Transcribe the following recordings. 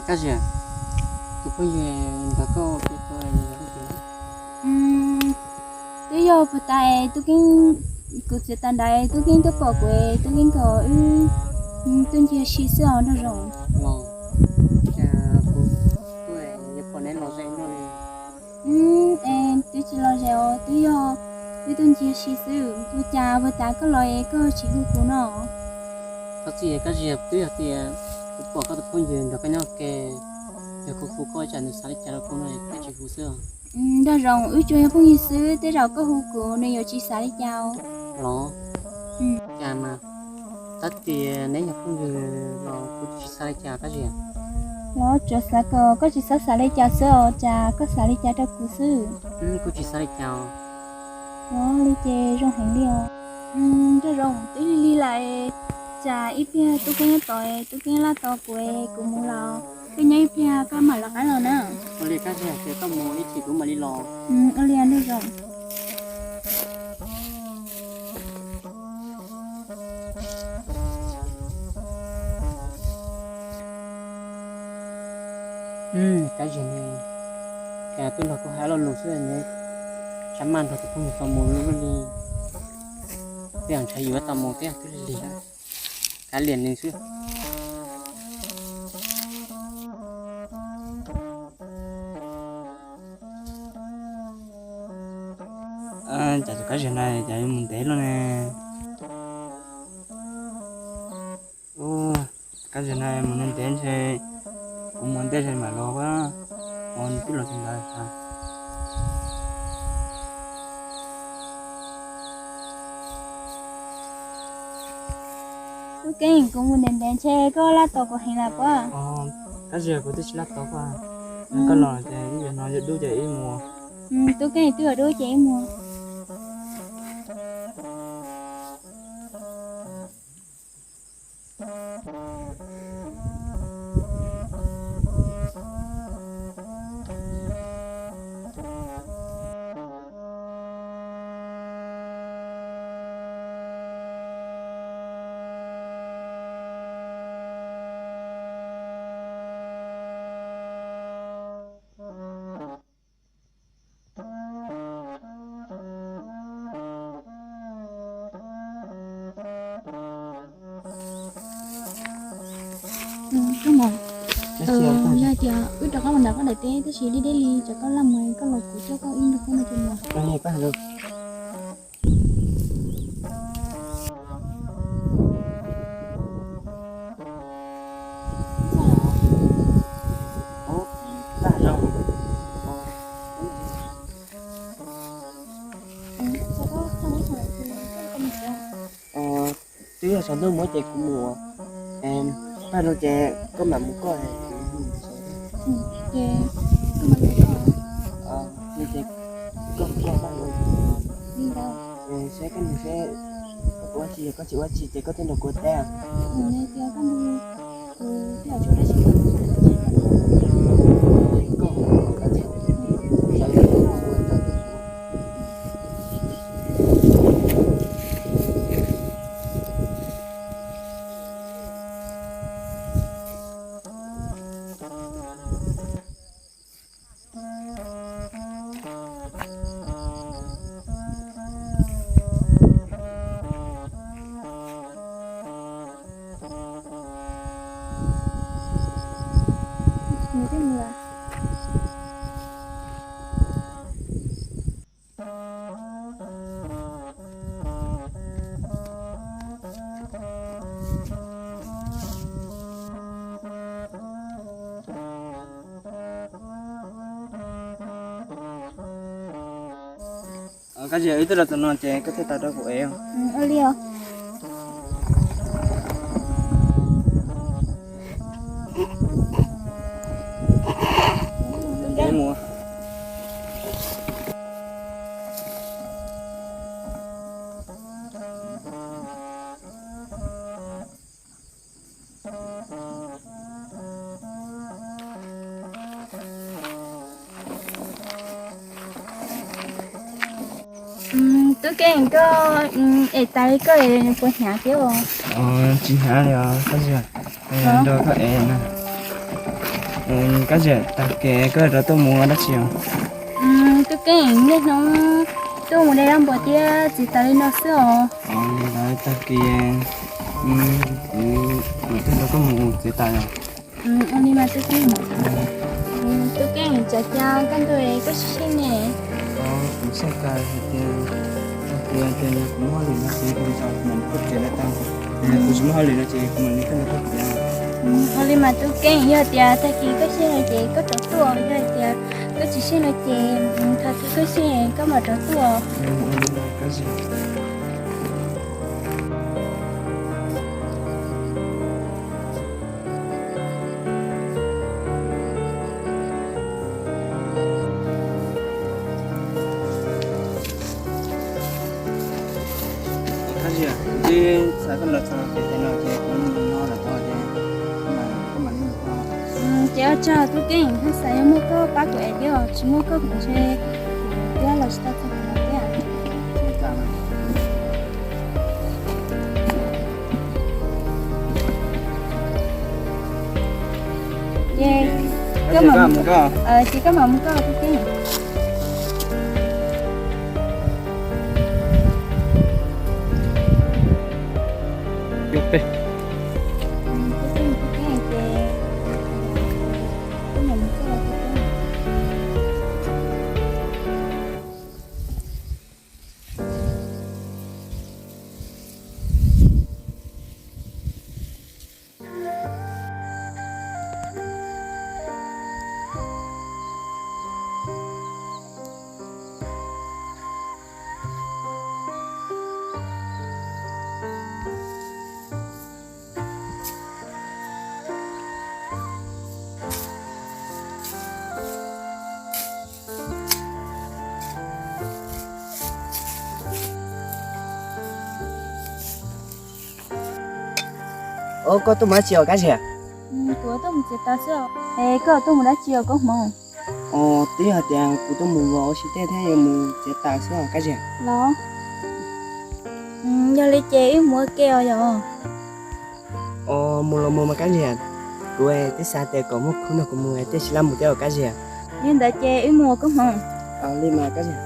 Kab Ziag, tus phooj ywg nrog koj ua ke tau yog leej twg? Twb yog puag ta, Tub Keeb, kuv txiv tas ntawd Tub Keeb tuaj pom kuv, Tub Keeb kom wb tuaj ncig si xwb os Nraug Zoo. Los, cas kuv tuaj yuav pom neb los ze luaj li. Es twb tsis los ze os, twb yog wb tuaj ncig si xwb. Ua cas puag ta koj los es koj tsis hu kuv no? Thov txim Kab Ziag, twb yog tias kuv pom koj tus phooj ywg nrog koj nyob ua ke, yog kuv hu koj ib tsam nws xav li cas rau kuv no koj tsis hu xwb. Nraug Zoo, wb tsuas yog phooj ywg xwb, tej zaum koj hu kuv nws yuav tsis xav li cas. Los, cas mas, tab tias neb yog phooj ywg los kuv tsis xav li cas Kab Ziag. Los tsuas xav kom koj tsis txhob xav li cas xwb os, cas koj xav li cas rau kuv xwb. Kuv tsis xav li cas. Los li ces zoo heev li os. Nraug Zoo, twb lig lig lawm, tsam ib pliag Tub Keeb nyob tod, Tub Keeb laj tos kuv, kuv mus los, koj nyob ib pliag koj mam lawv qab los na. Ua li Kab Ziag, ces koj mus ib chim kuv mam li los. Ua li Nraug Zoo. Kab Ziag ne, cas tuaj nrog kuv hais lo lus xwb ne, tsa maj nrog tus phooj ywg tau mus luaj li, tej zaum ntshe yuav tau mus thiab, twb lig lig lawm, kav liam nws xwb. Cas tus Kab Ziag na cas yuav mus ntev luaj ne? Kab Ziag na mus ntev ntev ntshe kuv mus ntej ntshe mam los, ua twb los tsis ntawd. Tub Keeb, kuv mus ntev ntev ntshe koj laj tos kuv heev lawm puas? Kab Ziag, kuv twb tsis laj tos koj, koj los ces ib zaug no yuav dub ces ib mus. Tub Keeb, twb yuav dub ces ib mus. Yog tias wb rov qab mus nram koj daim teb tab sis deb deb li, tsam koj laj mus koj los kuv coj koj ib nrog koj no ces mus. Twb yog saum ntuj muab ces kuv mus. Paj no ces koj mam mus koj. Ces koj mus koj. Koj mus koj paj no. Saib koj mus seb koj puas ua tsi, yog koj tsis ua tsi ces koj thiaj nrog kuv teb. Koj yog wb twb los txog no ces koj thiaj tau rau kuv ev. Ua li os. Tub Keej, koj es tas li koj es puas hnyav thiab os? Tsis hnyav li os Kab Ziag, nrog koj es na. Kab Ziag, tag kis koj rov tuaj mus ua dab tsi os? Tub Keej, niaj hnub tuaj mus de dab npua thiab txiv taws li no xwb os. Tag kis kuv mam tuaj nrog koj mus txiv taws os. Ua li mas Tub Keej. Tub Keej, tsam cas kaj ntug koj tsis seb ne? Kuv seb tas hais tias, tag kis ces yog kuv muaj hauj lwm no ces kuv mam li tuaj txiav lawv tau, yog kuv tsis muaj hauj lwm no ces kuv mam li tuaj nrog koj txiav. Ua li mas Tub Keej, yog tias tag kis koj seb no ces koj rov tuaj, yog hais tias koj tsis seb no ces thaum twg koj seb koj mam rov tuaj. Kab Ziag, kuv twb xav koj los txog ces no ces kuv mus no lawm tau ces koj mam li mus. Ces ua tsaug Tub Keej, haj xav yog muaj koj pab kuv es thiab, tsis muaj koj kuv ntshe kuv twb los tsis tau txog qhov no thiab. Ces koj mam mus koj, ces koj mam mus koj Tub Keej. Os, koj tuaj mus dab tsi os Kab Ziag? Kuv tuaj mus txiav taws xwb. Es koj tuaj mus dab tsi os koob hmoov? Os, twb yog tias kuv tuaj mus ua si tej thiab yuav mus txiav taws xwb os Kab Ziag. Los, yog li ces wb mus ua ke os yom. Os, mus los mus mas Kab Ziag, kuv twb xav tias kom muaj khub nrog kuv mus thiaj tsis laj mus thiab os Kab Ziag. Yog li ntawd ces wb mus ua koob hmoov. Li mas Kab Ziag.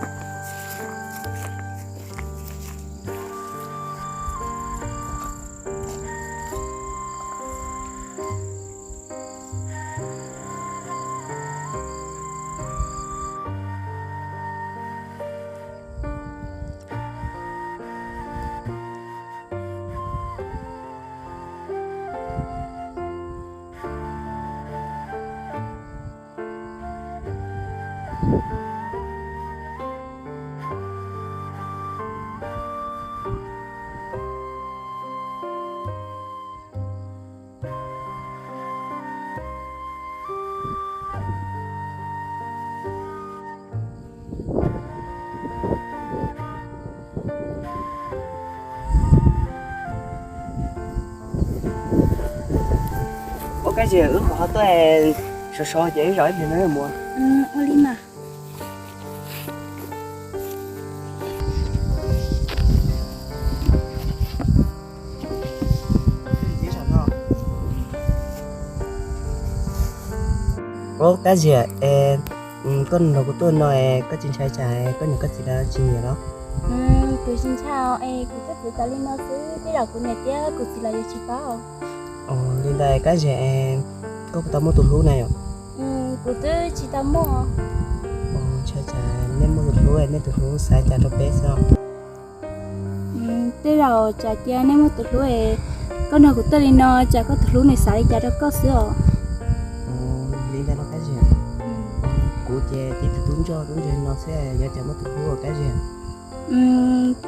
Ua Kab Ziag, wb qhov ho tuaj sov sov ces wb zaum ib pliag no wb mus. Ua li mas. Ua Kab Ziag, koj nrog kuv tuaj no es koj tsis ntshai tsam koj niam koj txiv lawv tsis nyiam los? Kuv tsis ntshai os, es kuv twb txiav taws li no xwb, tej zaum kuv niam thiab kuv txiv lawv yuav tsis paub. Li ntawd Kab Ziag, koj puas tau muaj tus hlub na yom? Kuv twb tsis tau muaj. Ntshai tsam nej muaj tus hlub, nej tus hlub xav cas rau peb xwb. Tej zaum tsam cia nej muaj tus hlub es koj nrog kuv tuaj li no, tsam koj tus hlub nws xav li cas rau koj xwb os. Li ntawd los Kab Ziag, kuv ces tib tug tub ntsoj tub ntseg no xwb, yuav cas muaj tus hlub os Kab Ziag.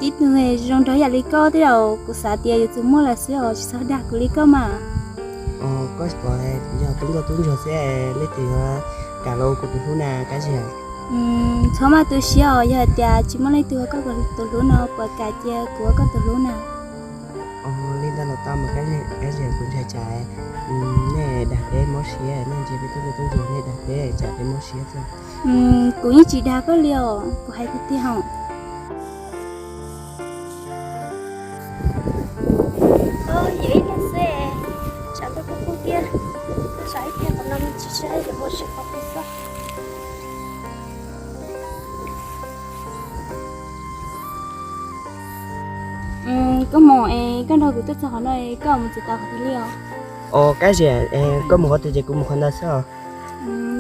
Tib tug zoo nraug yam li koj tej zaum kuv xav tias yuav tsum muaj lawm xwb os, tsis txhob dag kuv li koj mas. Koj pom yog tub ntsoj tub ntseg xwb, leej twg yuav kam los ua kuv tus hlub na Kab Ziag? Txhob maj tu siab os, yog hais tias tsis muaj leej twg ua koj tus hlub no puas kam cia kuv ua koj tus hlub na? Li ntawd los tau mas Kab Ziag, kuv ntshai tsam nej dag peb mob siab, nej ntsia peb tub ntsoj tub ntseg nej dag peb tsam peb mob siab xwb. Kuv yeej tsis dag koj li os, kuv hais tiag tiag os. Koj mus es koj nrog kuv tuaj txog qhov no es koj mus tsis tau qhov twg li os? Os Kab Ziag, koj mus qhov twg ces kuv mus qhov ntawd xwb os.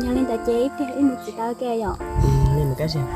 Yog li ntawd ces ib pliag wb mus tsis tau kiag yom? Li mus Kab Ziag.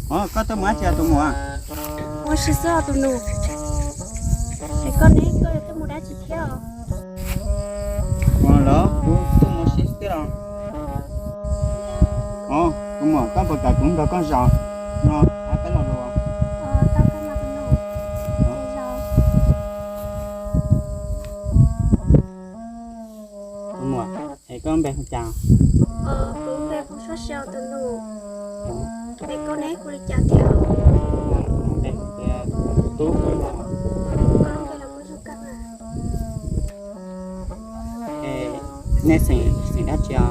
Koj tuaj mus dab tsi tus muam? Ua si xwb os tus nus. Es koj ne, koj yuav tuaj mus dab tsi thiab os? Los kuv tuaj mus si xwb os. Tus muam, koj puas kam kuv nrog koj zaum no hab peb los lus? Tus muam, es koj npe hu cas? Kuv npe hu Suab Sia tus nus. Es koj ne hu li cas thiab? Npe hu tias Tub. Koj lub npe los kuj zoo kawg mas. Es nej xeem dab tsi os?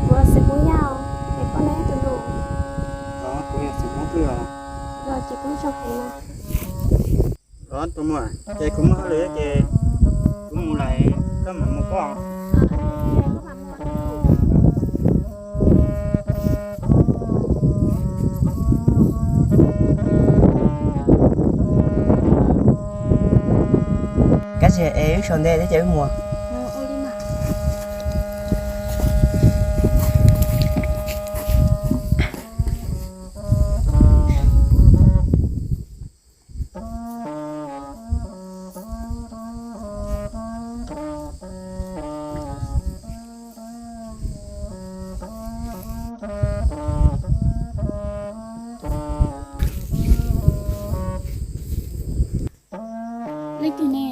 Kuv xeem Hmoob Yaj os. Es koj ne tus nus? Los kuv yog xeem Hmoob Twj os. Los ces kuj zoo heev na. Los tus muam, ces kuv muaj hauj lwm ces kuv mus lawm, koj mam mus koj. Kab Ziag, es wb sau ntej thiab ces wb mus. Leej twg ne?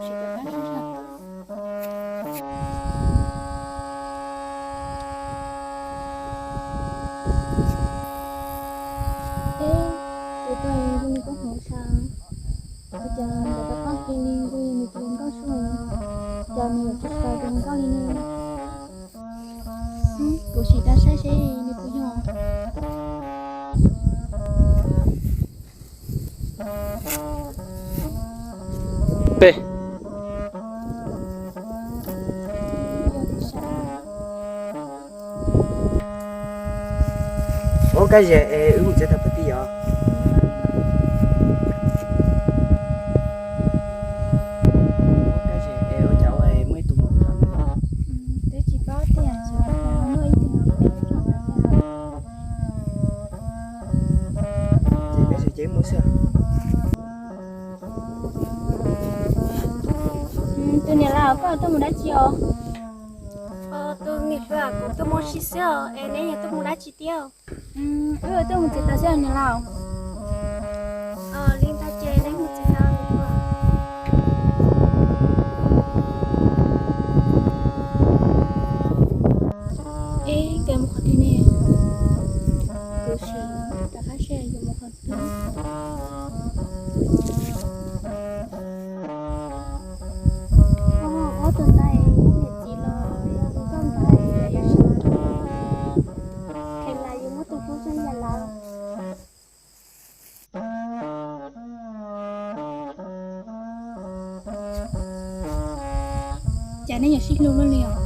Sim rov qab sab sab. Eb, tus tuaj nws kuj hmoov sas, ua cas ntawm rov qab kiag li nws tus hluas nkauj sub, cas nws yuav tsis tau tus hluas nkauj li ne? Kuv sim rov saib seb nws puas yog. Peb. Ua Kab Ziag, es wb mus tsev tau puag tim os. Kab Ziag, es ua cas ua muaj ib tug mus rau no? Twb tsis paub tias xyov muaj ib tug mus rau no. Ces Kab Ziag, ces wb mus xwb. Tus niam laus, koj tuaj mus dab tsi os? Tus niam hluas, kuv tuaj mus si xwb os, es neb yog tuaj mus dab tsi thiab? Wb tuaj mus tsev tau xwb niam laus. Li ntawd ces neb mus tsev tau. Eb, koj mus qhov twg ne? Kuv sim rov qab seb yuav mus qhov twg. Ob tug ntawd niam txiv los yog tus nkauj ntawd, kheev lam yuav muab tus hlub xwb yam lawm. Cas nej yuav sib hlub luaj li os?